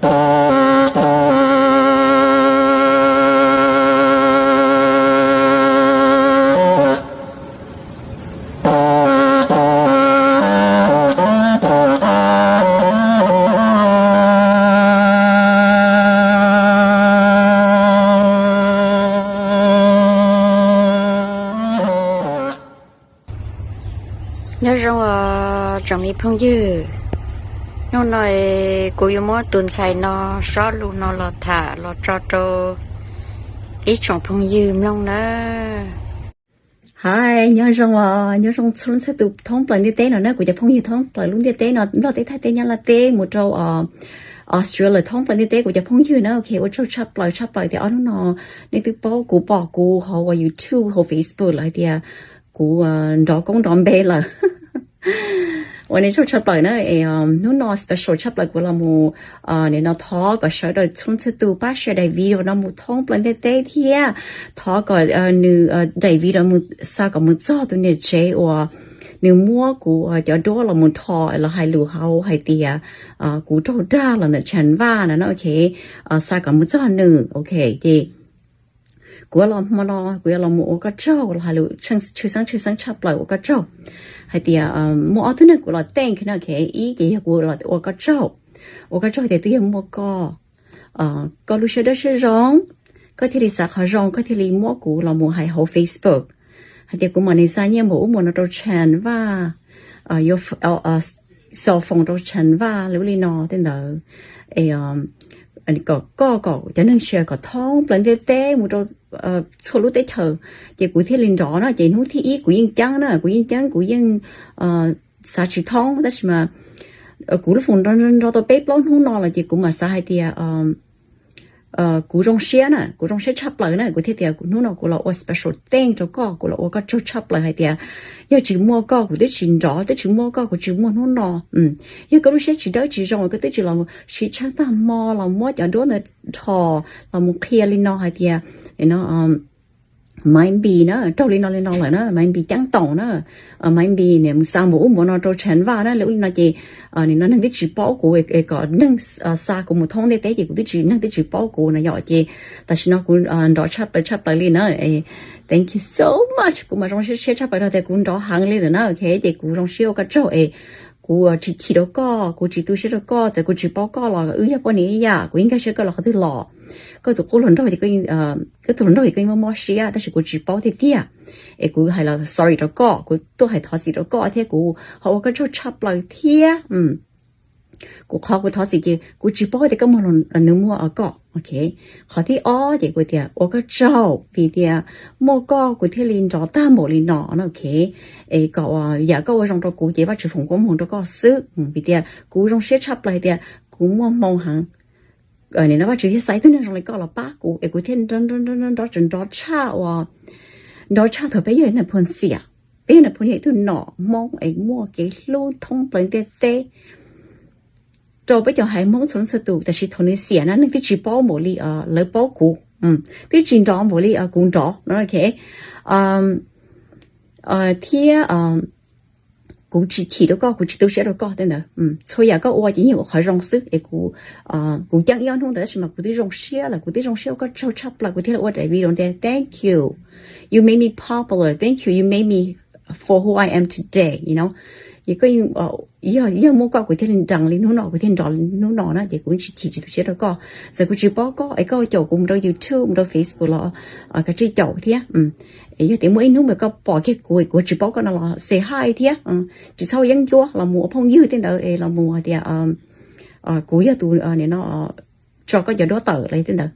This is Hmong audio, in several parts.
Nyob zoo os tsoom me phooj ywg, hnub no kuv yuav muab tus ntxhais no sob lus no los tham los tso rau ib tsoom phooj ywg mloog nawb. Hais nyob zoo os, nyob zoo txhua leej txhua tus thoob plaws ntiaj teb no na, kuv cov phooj ywg thoob plaws lub ntiaj teb no, Nplog teb, Thaib teb, Nyab Laj teb, mus rau Australia thoob plaws ntiaj teb kuv cov phooj ywg na. Ok, ua tsaug tshaj plaws tshaj plaws tias ob hnub no nej twb paub kuv, pom kuv hauv uas YouTube, hauv Facebook lawm hais tias kuv nrov koob nrov npe lawm. Ua nej tsaug tshaj plaws na. Hnub no special tshaj plaws kuv los mus nim no thov kom sawv daws txhua leej txhua tus pab share daim video no mus thoob plaws ntiaj teb thiab thov kom nws daim video no mus xa kom mus txog tus niam tsev uas nws muab kuv cov duab los mus rho los hais lus hauv hais tias kuv raug dag los ntawm Tshav Vaj no na. Ok, xa kom mus txog nws. Ok, ces kuv los hmo no kuv yuav los mus ua koj tsaug los hais lus tshwj xeeb tshwj xeeb tshaj plaws ua koj tsaug hais tias muaj ob tug neeg kuv los thank na. Ok, ib ces yog kuv los ua koj tsaug, ua koj tsaug hais tias twb yog muaj koj, koj lub siab dawb siab zoo, koj thiaj li xav qhov zoo koj thiaj li muab kuv los mus hais hauv Facebook hais tias kuv mam li xa nyiaj mus ub mus no rau Tshav Vaj, yuav cell phone rau Tshav Vaj li ub li no tej ntawd, es kom koj kom cov neeg share kom thoob plaws ntiaj teb mus rau txhua lub teb chaws. Ces kuv thiaj li nrov na, ces hnub thib ib kuv yeej ceeb na, kuv yeej ceeb, kuv yeej xav tsis thoob, tab sis mas kuv lub foom nrov nrov tau peb plaub hnub no los ces kuv mam xav hais tias kuv zoo siab na, kuv zoo siab tshaj plaws na, kuv thiaj tias hnub no kuv los ua special thank rau koj, kuv los ua koj tsaug tshaj plaws hais tias yog tsis muaj koj kuv twb tsis nrov, twb tsis muaj koj kuv tsis muaj hnub no. Yog koj lub siab tsis dawb tsis zoo koj twb tsis los siv tsheej tag hmo los muab cov duab ntawd rho los mus qhia li no hais tias Maiv Npis na raug li no li no lawm na, Maiv Npis ceeb toom na, Maiv Npis nim xa mus ub mus no rau Tshav Vaj na li ub li no ces nim no neeg twb tsis paub kuv, kom neeg xa kuv mus thoob ntiaj teb ces kuv twb tsis, neeg twb tsis paub kuv no yom. Ces tam sim no kuv nrov tshaj plaws tshaj plaws li na. Thank you so much, kuv mas zoo siab tshaj plaws rau tias kuv nrov heev li lawm na. Ok, ces kuv zoo siab ua koj tsaug es kuv tsis chim rau koj, kuv tsis tu siab rau koj, txawm kuv tsis paub koj los wb yog poj niam ib yam, kuv yeej nkag siab koj los qhov twg los. Koj tus qub hluas nraug ces koj tus hluas nraug ces koj yeej mob mob siab tab sis kuv tsis paub tiag tiag. Es kuv hais los sorry rau koj, kuv tuaj hais thov txim rau koj thiab kuv ho ua koj tsaug tshaj plaws thiab. Kuv qhov kuv thov txim ces kuv tsis paub tias koj muag, nws muag koj. Ok, qhov thib ob ces kuv tias ua koj tsaug vim tias muaj koj kuv thiaj li nrov tag npaum li no no. Ok, es kom yam koj ua zoo rau kuv ces Vajtswv foom koob hmoov rau koj xwb, vim tias kuv zoo siab tshaj plaws hais tias kuv muaj hmoo heev. Nim no Vajtswv thiaj xa ib tug neeg zoo li koj los pab kuv es kuv thiaj nrov nrov nrov tseem nrov tshaj uas nrov tshaj thaum peb yog Nais Phoo xiam. Peb yog Nais Phoo yog ib tug nom Hmoob es muaj kev hlub thoob plaws ntiaj teb rau peb cov haiv Hmoob txhua leej txhua tus, tab sis thaum nws xiam na neeg twb tsis paub npaum li lawv paub kuv, twb tsis nrov npaum li kuv nrov no. Ok, thiab kuv tsis chim rau koj, kuv tsis tu siab rau koj tej ntawd. Txhua yam koj ua ces yeej ua qhov zoo xwb es kuv, kuv ceeb ib ob hnub ntawd tab sis mas kuv twb zoo siab lawm, kuv twb zoo siab ua koj tsaug tshaj plaws, kuv thiaj li ua daim video tias thank you, you made me popular, thank you, you made me for who I am today, you know. Yog, yog muaj koj kuv thiaj li nrees li hnub no, kuv thiaj nrov li hnub no na, ces kuv tsis chim tsis tu siab rau koj. Txawm kuv tsis paub koj es koj caum kuv mus rau YouTube mus rau Facebook los kav tsij caum thiab. Yog tias muaj ib hnub mas koj pom kiag kuv, kuv tsis paub koj no los say hi thiab, tsis txhob yeeb ncuab, los mus ua phooj ywg tej ntawd es los mus hais tias kuv yog tus nim no tso koj cov duab tawm los tej ntawd,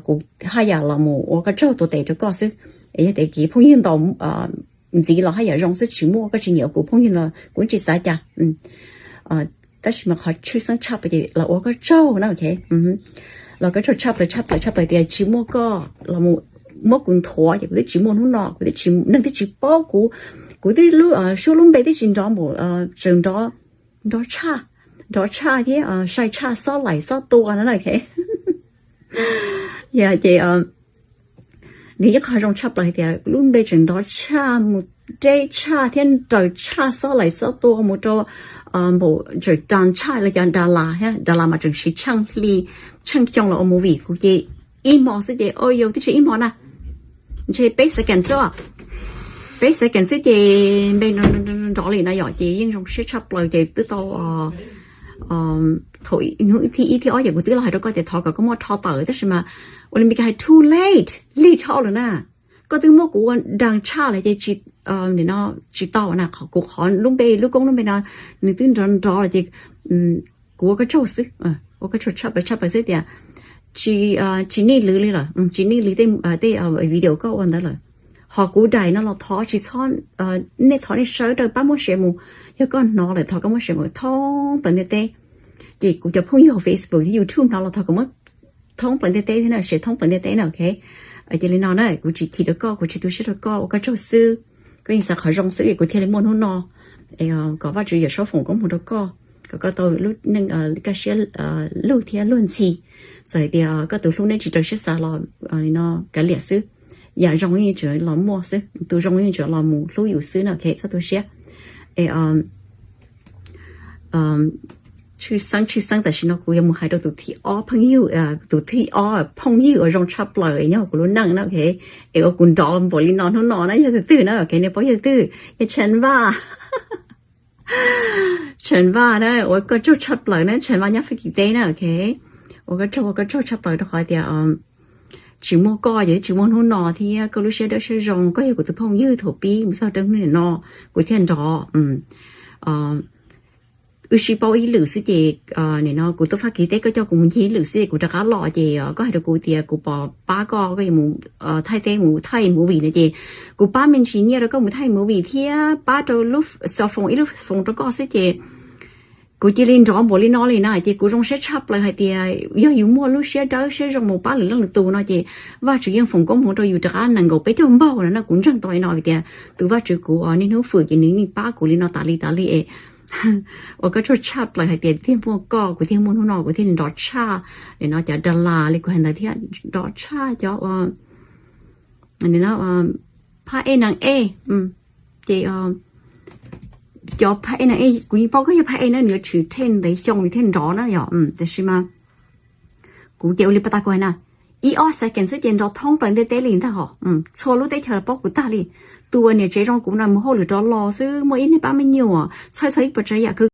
kuv haj yam los mus ua koj tsaug tuav tes rau koj xwb. Yog tias kev phooj ywg ntaus ntxiv los haj yam zoo xwb, tsis muaj koj tsis nyiam kuv phooj ywg los kuv tsis xav cas. Tab sis mas qhov tshwj xeeb tshaj plaws ces los ua koj tsaug na. Ok, los koj tsaug tshaj plaws tshaj plaws tshaj plaws tias tsis muaj koj los muab kuv nthuav ces kuv twb tsis muaj hnub no, kuv twb tsis, neeg twb tsis paub kuv, kuv twb, suab lub npe twb tsis nrov npaum, tseem nrov, nrov tshaj, nrov tshaj thiab sai tshaj xob laim xob tua no na. Ok, yog ces nws ib qho zoo tshaj plaws hais tias lub npe tseem nrov tshaj mus deb tshaj thiab nraws tshaj xob lais xob tua mus rau npaum tseem ras tshaj li cov Dalas thiab, Dalas mas tseem siv tsheej hli tsheej xyoo los ua movie. Kuv ces ib hmo xwb ces, o yau, twb tsis ib hmo na, ntshe peb second xwb, peb second xwb ces npe nrov li no yom, ces yeej zoo siab tshaj plaws ces twb tau thaum hnub thib ib thib ob ces kuv twb los hais rau koj tias thov kom koj muab rho tawm, tab sis mas ua li Meskas hais too late, lig dhau lawm na. Koj twb muab kuv ua ras tshaj lawm ces tsis, no, tsis tau na, qhov kuv qhov lub npe, lub koob lub npe no nws twb nrov nrov lawm ces kuv ua koj tsaug xwb, ua koj tsaug tshaj plaws tshaj plaws xwb tias tsis nij lwv li lawm, tsis nij lwv tej video koj ua ntawd lawm. Ho kuv daim no los thov tsis txhob, nej thov nej sawv daws pab muab share mus, yog koj hnov lawm thov koj muab share mus thoob plaws ntiaj teb. Ces kuv cov phooj ywg hauv Facebook thiab YouTube hnov los thov kom muab thoob plaws ntiaj teb thiab na, share thoob plaws ntiaj teb na, ok. Ces li no na, kuv tsis chim rau koj, kuv tsis tu siab rau koj, ua koj tsaug xwb. Koj yeej xav qhov zoo xwb es kuv thiaj li muaj hnub no. Es kom Vajtswv Yawmsaub foom koob hmoov rau koj, kom koj tau lub neej kaj siab lug thiab luag ntxhi. Txawm hais tias koj tus hlub neb tsis raws siab xav los, no, kav liam xwb. Yam zoo yeej tseem los muaj xwb, tus zoo yeej tseem los mus hlub yus xwb na, ok, txhob tu siab. Es tshwj xeeb tshwj xeeb tam sim no kuv yuav mus hais rau tus thib ob phooj ywg, tus thib ob phooj ywg uas zoo tshaj plaws nyob hauv kuv lub neej na, ok. Es ua kuv nrov npaum li no hnub no na yog tus twg na, ok, nej paub yog tus twg, yog Tshee Vaj. Tshee Vaj na, ua koj tsaug tshaj plaws na, Tshee Vaj nyob Fab Kis teb na, ok. Ua koj tsaug, ua koj tsaug tshaj plaws rau qhov tias tsis muaj koj ces twb tsis muaj hnub no thiab, koj lub siab dawb siab zoo, koj yog kuv tus phooj ywg thaum pib mus txog rau hnub no, kuv thiaj nrov. Wb sib paub ib lwm xwb ces, no, kuv tuaj Fab Kis teb koj coj kuv mus ncig ib lwm xwb ces kuv rov qab los ces koj hais rau kuv tias kuv pom pab koj, koj yuav mus Thaij teb mus thaij movie no ces kuv pab me ntsis nyiaj rau koj mus thaij movie thiab pab rau lub xov foos ib lub foos rau koj xwb ces kuv cia li nrov npaum li no li na ces kuv zoo siab tshaj plaws hais tias yog yus muaj lub siab dawb siab zoo mus pab lwm leej lwm tus no ces Vajtswv yeej foom koob hmoov rau yus rov qab nees nkaum peb caug npaug no na. Kuv ntseeg tau li no vim tias tus Vajtswv kuv niaj hnub fwm ces nws yeej pab kuv li no tas li tas li es ua koj tsaug tshaj plaws hais tias thiaj muaj koj kuv thiaj muaj hnub no, kuv thiaj nrov tshaj li no cov Dalas li kuv hais ntawd thiab nrov tshaj cov phab ej nees ej ces cov phab ej nees ej kuv yeej paub koj yog phab ej na, nws yuav tshwm them ntev xyoo nws thiaj nrov na yom, tiam sis mas kuv ces ua li pas tas kuv hais na, ib ob second xwb ces nrov thoob plaws ntiaj teb li ntag hos, txhua lub teb chaws los paub kuv tag li. Tus uas niam tsev zoo kuv no mus hauj lwm rov los xwb, muaj ib niag pab me nyuam txhawj txog ib puas tsav yam khwv